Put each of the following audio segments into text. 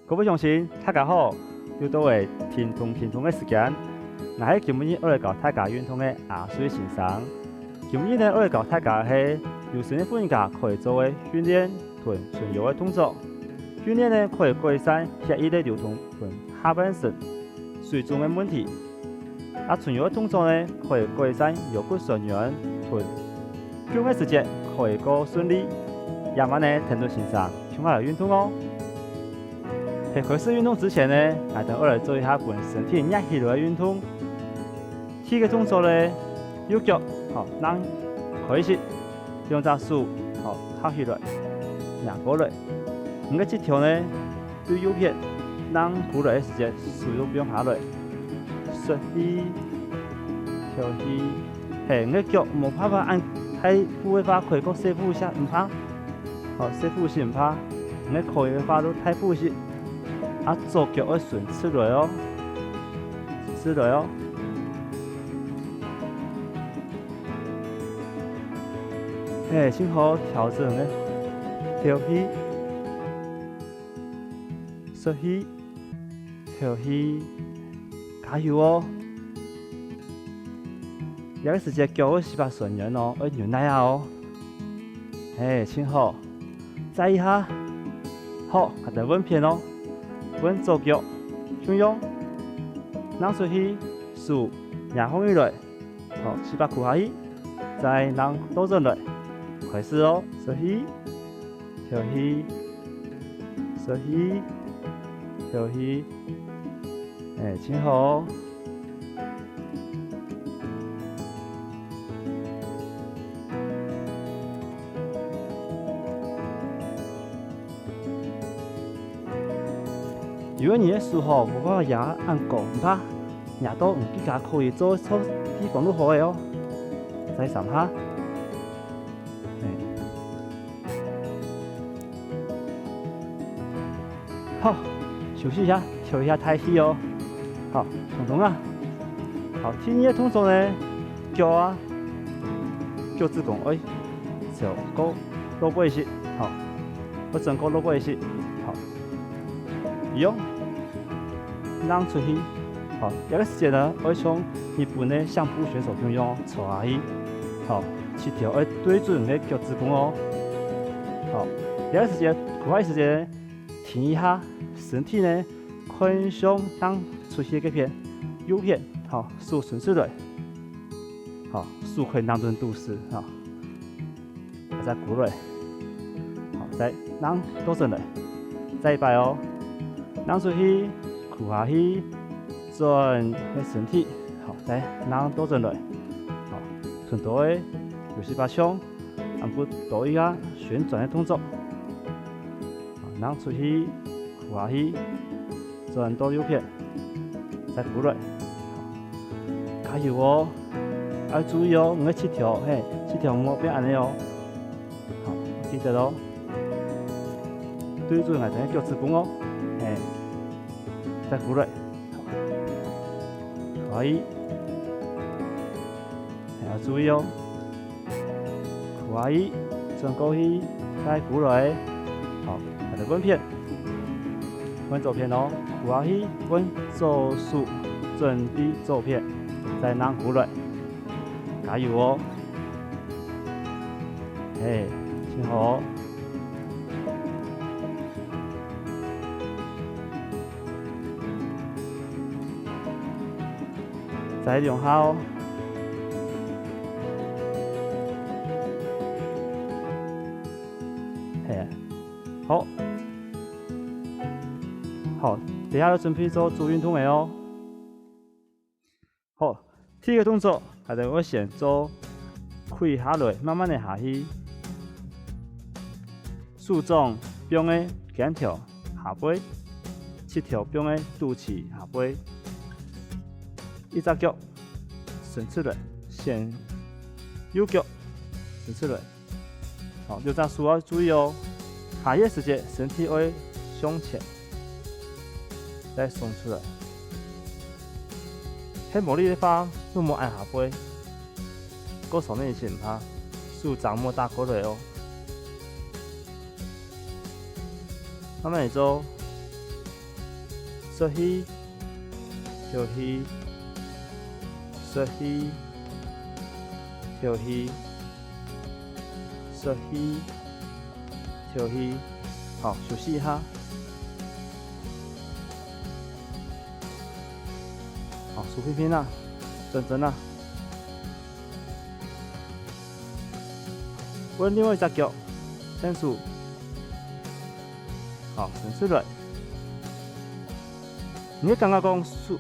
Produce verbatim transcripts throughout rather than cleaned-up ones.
各位鄉親，大家好！又到了停動停動个時間，𠊎係今晡日愛來教大家運動个阿瑞先生。今晡日呢，愛來教大家个係有身个婦人家可以做个訓練同伸腰个動作。訓練呢，可以改善血液个流通同下半身水腫个問題。 啊伸腰个動作呢，可以改善腰骨痠軟同腳个時節可以較順利。這下呢，跈等先生共下來運動哦。在開始運動之前呢，𠊎兜愛來做一下分身體熱起來个運動。第一个動作呢，右腳，好，㧯開一息，兩隻手，好，合起來，擎過來。你个膝頭呢， 對右片㧯跍來个時節，手又放下來，吸氣，敨氣。係，你个腳無辦法恁大步个話，可以較細步一下，毋怕。好，細步一息毋怕。你个可以个話，就大步一息。啊左腳愛伸直來哦，伸直來哦。係，盡好調整个，敨氣。 吸氣，敨氣，加油哦！這个時節腳會細可痠軟哦，愛忍耐下哦。係，盡好。再一下。好，𠊎兜換片哦。換左腳，共樣。㧯出去，手擎䟘起來。 好，細可跍下去，再㧯倒轉來。開始哦，吸氣，敨氣，吸氣，敨氣。係，盡好哦。有个人个手吼，無辦法擎恁高，毋怕，擎到你自家可以做个地方就好个哦。再三下。係。好，休息一下，敨一下大氣哦。好，動動啊。好，第二个動作呢，腳啊，腳趾公愛朝過落背一息，好，愛轉過落背一息，好。 一樣，㧯出去。好，這个時節呢，愛像日本个相撲選手共樣坐下去。好，膝頭愛對準你个腳趾公哦。好，這个時節，跍下个時節呢，停一下，身體呢，看向㧯出去个片，右片，好，手伸出來。好，手可以拿等肚屎，好。 再跍來。好，再㧯倒轉來。再一擺哦。㧯出去，跍下去，轉个身體。好，再㧯倒轉來。好，跈等个有時把胸，恁不多一下旋轉个動作。好，㧯出去，跍下去，轉到右片，再跍來。加油哦！ 愛注意哦，你个膝頭，係，膝頭毋好變恁仔哦。好，記得哦。對準𠊎兜个腳趾公哦，係，再跍來。好，可以。係，愛注意哦。跍下去，轉過去，再跍來。好，𠊎兜換片。 換左片哦，跍下去，換左手，準備左片，再㧯跍來。加油哦！係，盡好哦！再兩下哦！係，好。 好，這下就準備做主運動了哦。好，第一个動作，𠊎兜會先做跪下來，慢慢仔下去。手掌放个肩頭下背，膝頭放个肚臍下背。一隻腳伸出來，先右腳伸出來。 好，兩隻手愛注意哦，下去个時節身體愛向前，再鬆出來。係無力个話，就莫恁下背，過鬆一息毋怕，手掌莫打過來哦。慢慢仔做，吸氣，敨氣，吸氣，敨氣，吸氣，敨氣。好，休息一下。好，手輕輕啊，轉轉啊。換另外一隻腳，伸手。好，伸出來。你會感覺講手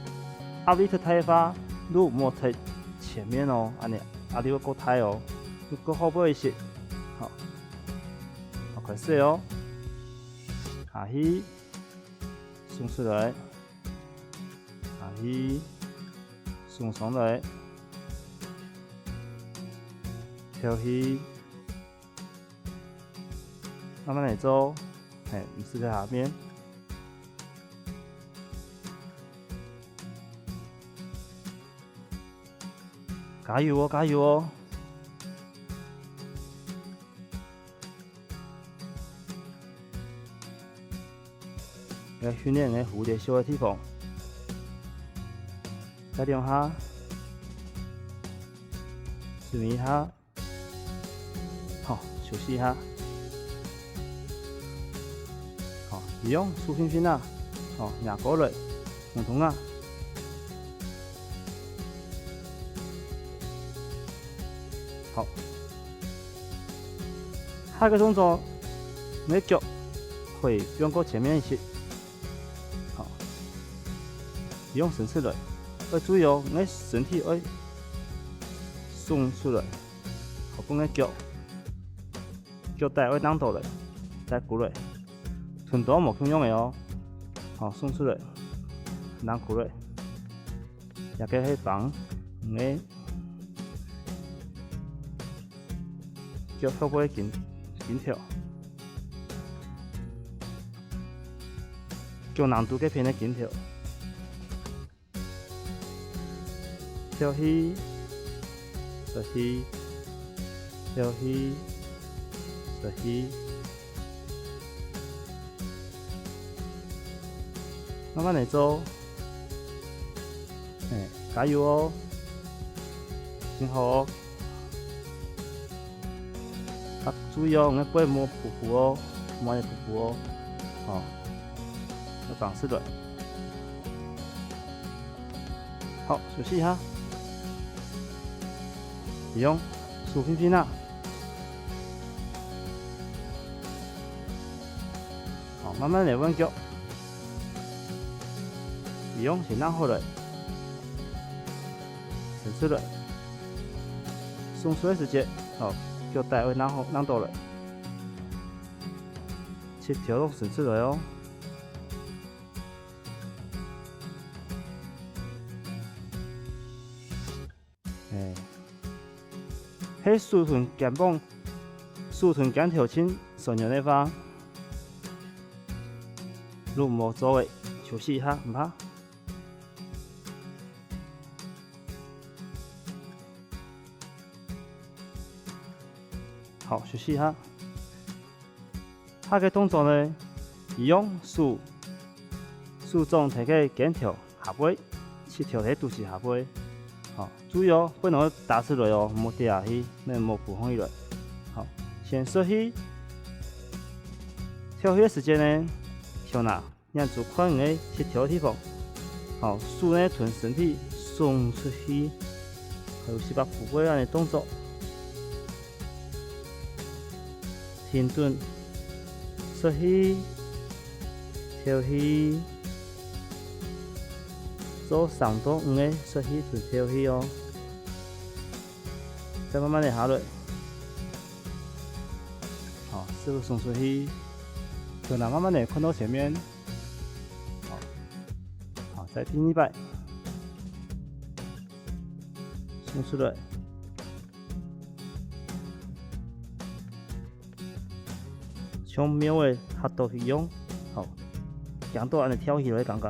壓力忒大个話，就莫忒前面哦，恁樣壓力會過大哦，會過後背一息。好，好，開始哦。下去，鬆出來。下去，鬆上來。敨氣。慢慢來做，嘿，毋使在下面。 加油哦，加油哦！來訓練你个蝴蝶袖个地方。再兩下，注意一下。 好，休息一下。好，一樣，手輕輕啊，好，壓過來，通通啊。好，下個動作，你个腳可以放過前面一息。好，一樣伸出來，愛注意哦，你个身體愛鬆出來。 好，分个腳，腳底愛䟘到來，再跍來，同到無共樣个哦。好，鬆出來，䟘跍來，這个係幫你个腳後背緊，緊跳，腳囊肚該片个緊跳。 敨氣，吸氣，敨氣，吸氣。慢慢來做，嘿，加油哦！真好哦！ 啊，注意哦，你个背莫浮浮哦，莫浮浮哦，吼，愛放鬆來。好，休息一下。一樣，手輕輕啊。好，慢慢來換腳。一樣，先䟘好來。 伸出來。鬆手个時節，吼，腳底愛䟘好，䟘到來。膝頭都伸出來哦。欸，係手同肩膀、手同肩頭盡痠軟个話，就毋好做个，休息一下，毋怕。 好，休息一下。下个動作呢，一樣手，手掌在个肩頭下背，膝頭在肚臍下背。好，注意哦，不能打出來哦，毋好跌下去，免無浮起來。好，先吸氣，敨氣个時節呢，手拿 眼珠看你个膝頭个地方，好，手呢同身體送出去，還有四百步過恁樣个動作。停頓，吸氣，敨氣，做三到五个吸氣同敨氣哦。再慢慢个下來。好，屎朏送出去，手拿慢慢个看到前面。 好，好，再第二擺，送出來，像貓仔嚇到一樣，好，驚到恁樣跳起來个感覺。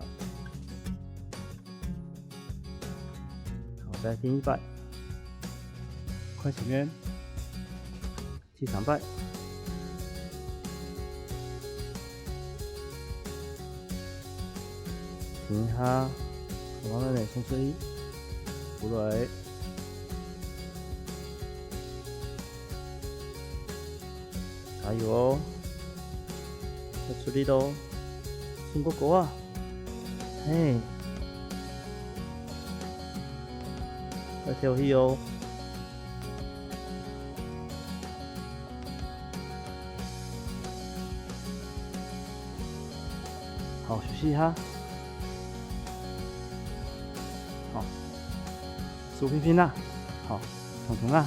好，再第二擺，看前面。 第三擺。停一下，慢慢仔送出去，出來。加油哦！愛出力哦！送高高啊！嘿，愛敨氣哦！ 好，休息一下。好，手平平啊，好，通通啊，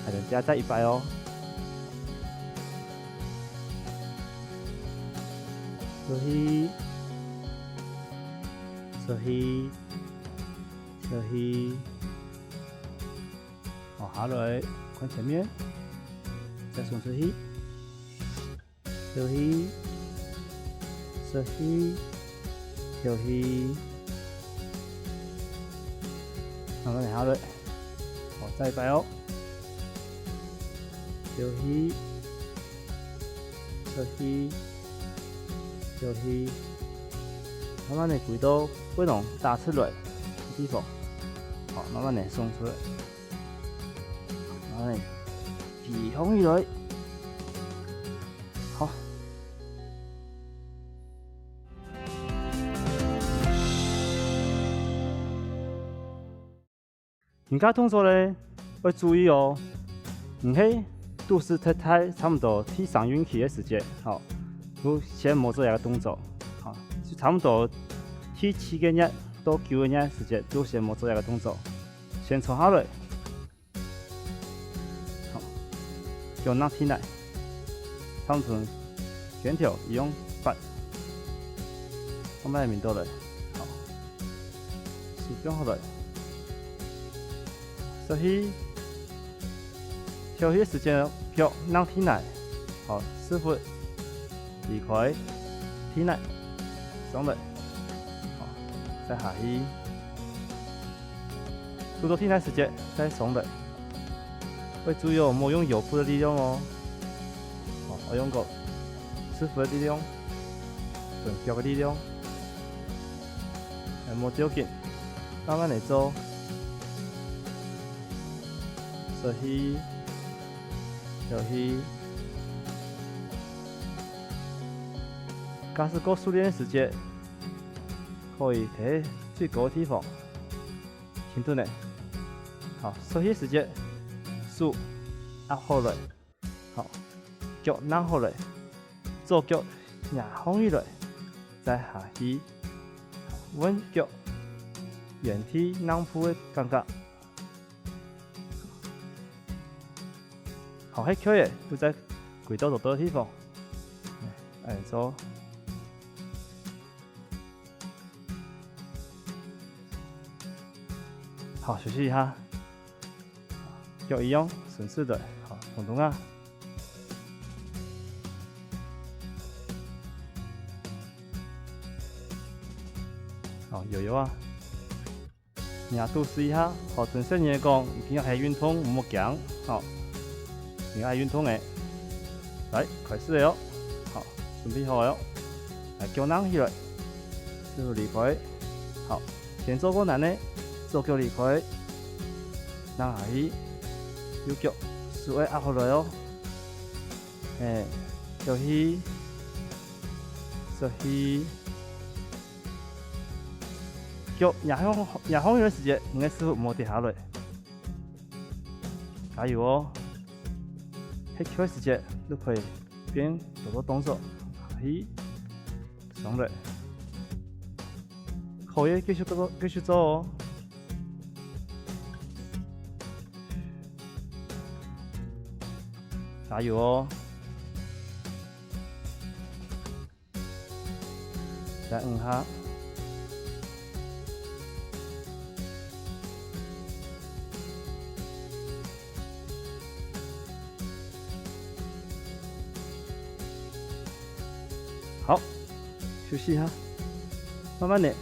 還有加再一擺哦。吸氣，吸氣，吸氣。好，下來看前面，再送出去。 吸氣，吸氣，敨氣。慢慢仔下來。好，再一擺哦。吸氣，吸氣，吸氣。慢慢仔歸到背囊打直來个地方。好，慢慢仔送出來。慢慢仔提䟘起來。 好。這下動作呢，愛注意哦。你係肚屎忒大，差毋多第三孕期个時節，吼，就先莫做這個動作，吼，就差毋多第七個月到九個月時節，就先莫做這個動作，先坐下來。 好，腳㧯地泥，像同拳頭一樣闊，放慢仔面倒來。好，手放好來。吸氣，敨氣个時節，腳㧯地泥，好，屎朏 離開地泥，上來，好，再下去。堵到地泥時節，再上來。愛注意哦，莫用腰部个力量哦。好，愛用个屎朏个力量，同腳个力量。哎，莫著緊，慢慢仔做。吸氣，敨氣。 假使過熟練个時節，可以在最高个地方停頓仔。好，吸氣時節，手壓好來，好，腳㧯好來，左腳擎䟘起來，再下去，好，穩腳，原地躘步个感覺。 好，歇氣仔，又再歸到堵到个地方。哎，做。好，休息一下。腳一樣，伸直來，好，動動啊。好，搖搖啊。 你啊，肚屎一下，好，同細人仔講，你今日係運動，毋好驚，吼。你愛運動誒。來，開始了哦。好，準備好了哦。來，腳㧯起來，屎朏離開。好，先做過難个，左腳離開，㧯下去，右腳手愛握好來哦。嘿，敨氣，吸氣。 腳擎䟘，擎䟘起來个時節，你个屎朏毋好跌下來。加油哦！歇氣个時節，你可以變多多動作，下去，上來。可以繼續做，繼續做哦。加油哦！ 再五下。好，休息一下，慢慢仔，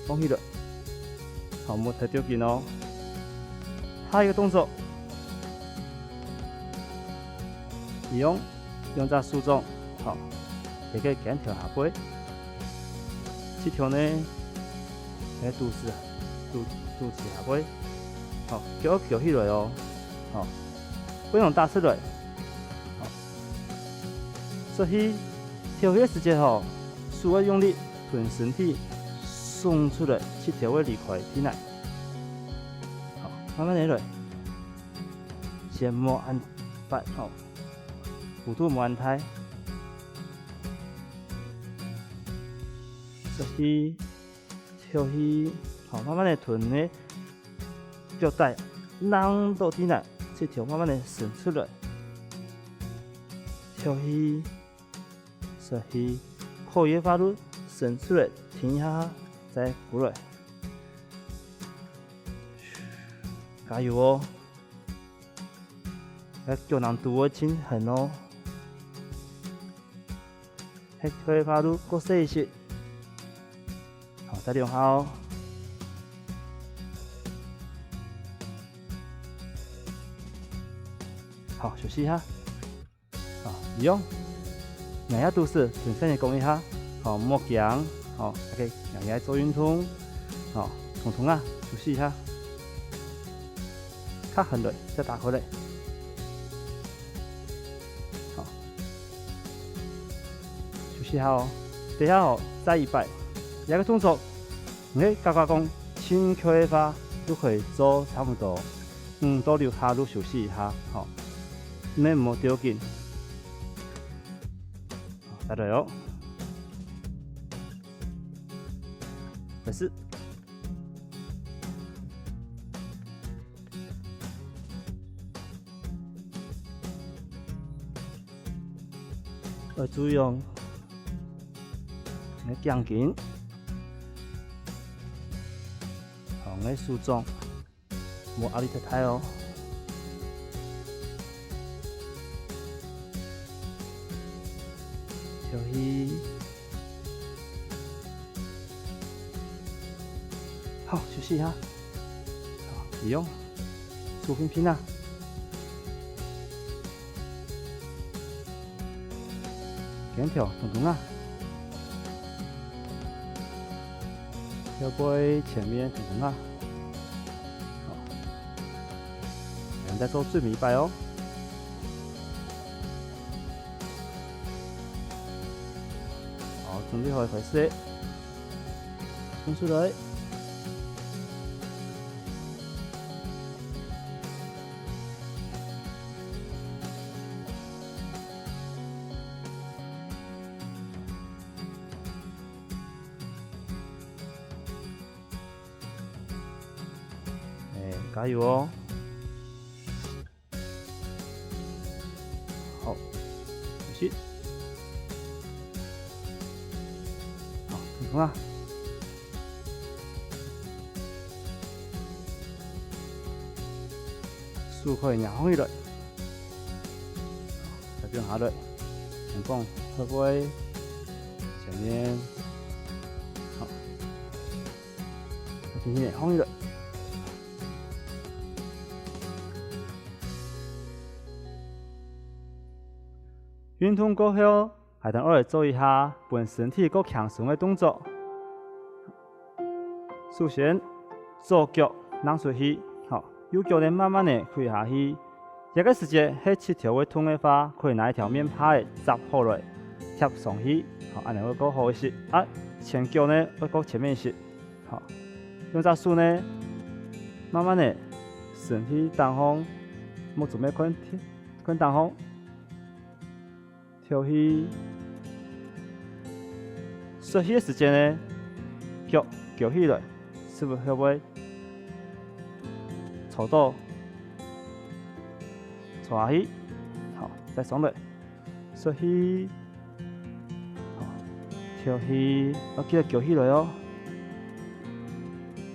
䟘起來。好，莫忒著緊哦。下一個動作，一樣。 用隻手掌，好，在該肩頭下背，去調呢，該肚屎啊，肚，肚臍下背，吼，翹，翹起來哦，吼，不能打直來，吼。所以，調氣个時節吼，手愛用力同身體鬆出來，直接會離開地泥。好，慢慢仔來，先莫恁發吼，幅度莫恁大。 吸氣，敨氣，好，慢慢仔同个腳底挵到地泥，舌頭慢慢仔伸出來。敨氣，吸氣，可以个話就伸出來，停一下，再呼來。加油哦！ 該腳囊肚會盡緪哦。吸氣个話就過細一息。好，再兩下哦。好，休息一下。好，一樣。 𠊎也肚屎同先生講一下，吼，莫驚，吼，OK，𠊎也做運動，吼，動動啊，休息一下，較緪來，再打開來，好，休息一下哦，等下哦，再一擺，這個動作，你个感覺講，盡𤸁个話，就可以做差不多五到六下，就休息一下，吼，你毋好著緊。 好，再來哦。開始。愛注意哦，你个頸根，好，你个手掌。 無壓力忒大哦。敨氣。好，休息一下。好，一樣，手平平啊。 肩頭動動啊，腰背前面動動啊。好，𠊎等再做最尾一擺哦。好，準備好開始。 伸出來。欸，加油哦！ 好，休息。好，成功啊！手可以拿放起來，再放下來，肩膀、後背、前面，好，再輕輕地放起來。 運動過後，𠊎等愛來做一下分身體較輕鬆个動作。首先，左腳䟘出去，好，右腳呢慢慢仔跪下去。這個時節係膝頭會痛个話，可以拿一條棉帕仔摺好來，貼上去，好，恁仔會較好一息。啊，前腳呢會較前面一息。 好，用隻手呢，慢慢仔伸去頂項，目珠愛看天，看頂項，敨氣。吸氣个時節呢，腳翹起來，屎朏會坐著，坐下去。好，再上來。 吸氣，好，敨氣，愛記得翹起來哦。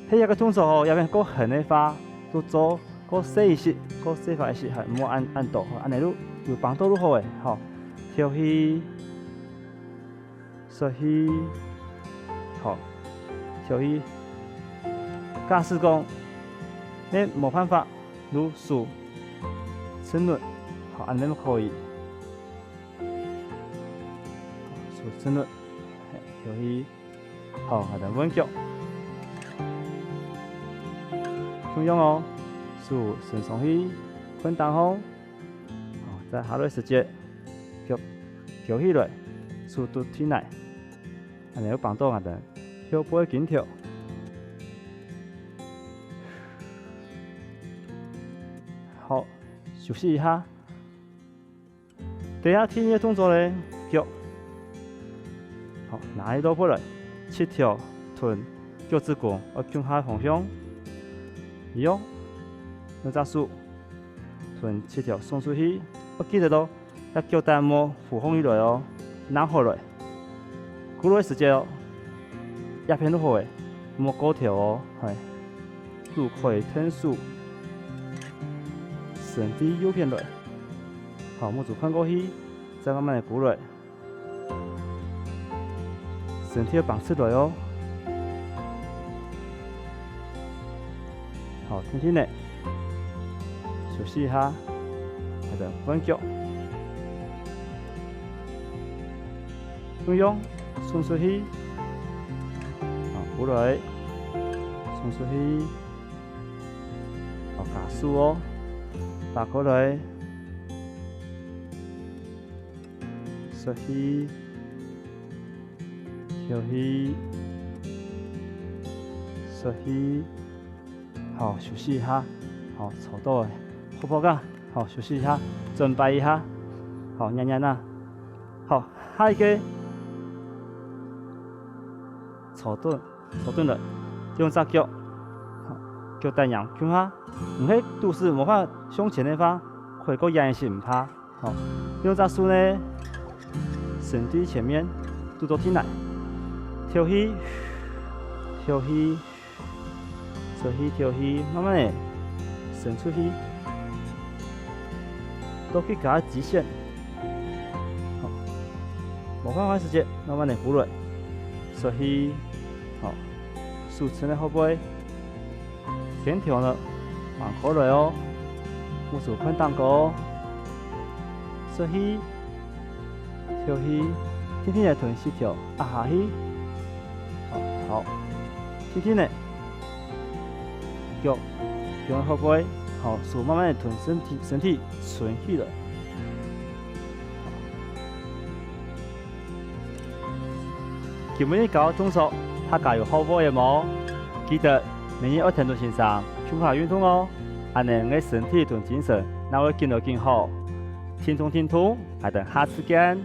係這個動作吼，這片較緪个話，就做較細一息，較細塊一息，還毋好恁，恁多，吼，恁仔就有幫助就好咧，吼。敨氣，吸氣，好，敨氣。假使講，你無辦法，就手伸落，好，恁仔就可以。 手伸落，嘿，敨氣。好，𠊎兜換腳。共樣哦，手伸上去，睏當中。好，再下來時節，腳翹起來，手拄地泥，恁樣會幫到𠊎兜腰背筋條。好，休息一下。 這下第二个動作咧，腳。好，拿起落背來，膝頭同腳趾公愛共下方向。一樣，兩隻手同膝頭送出去，愛記得哦，這腳底莫浮䟘起來哦，䟘好來。 跍落个時節哦，這片就好咧，莫過頭哦，係。手可以𢯭手，伸對右片來。好，目珠看過去，再慢慢仔跍來。身體愛放直來哦。 好，定定仔，休息一下，𠊎兜換腳。共樣，伸出去，好，過來，伸出去，好，加速哦，打過來，吸氣，敨氣，吸氣。 好，休息一下。好，坐到个，泡泡个。好，休息一下，轉擺一下。好，軟軟啊。好，下一个，坐等，坐等來，用隻腳，好，腳底黏共下。毋係肚屎無法向前个話，可以過仰形毋怕。 好，用隻手呢，伸對前面，拄著地泥，敨氣，敨氣，吸氣，敨氣，慢慢仔伸出去，到腳底个極限。好，無辦法个時節，慢慢仔跍落，吸氣，好，手撐个後背。 肩頭呢，橫過來哦，目珠看頂高，吸氣，敨氣，定定仔同膝頭壓下去。好，好，定定仔，腳，腳後背，好，手慢慢仔同身體，身體伸起來。 今晡日教个動作，大家有學會了無？記得，每日愛跈等先生共下運動哦，恁呢你个身體同精神，正會緊來緊好。停動停動，𠊎兜下次見。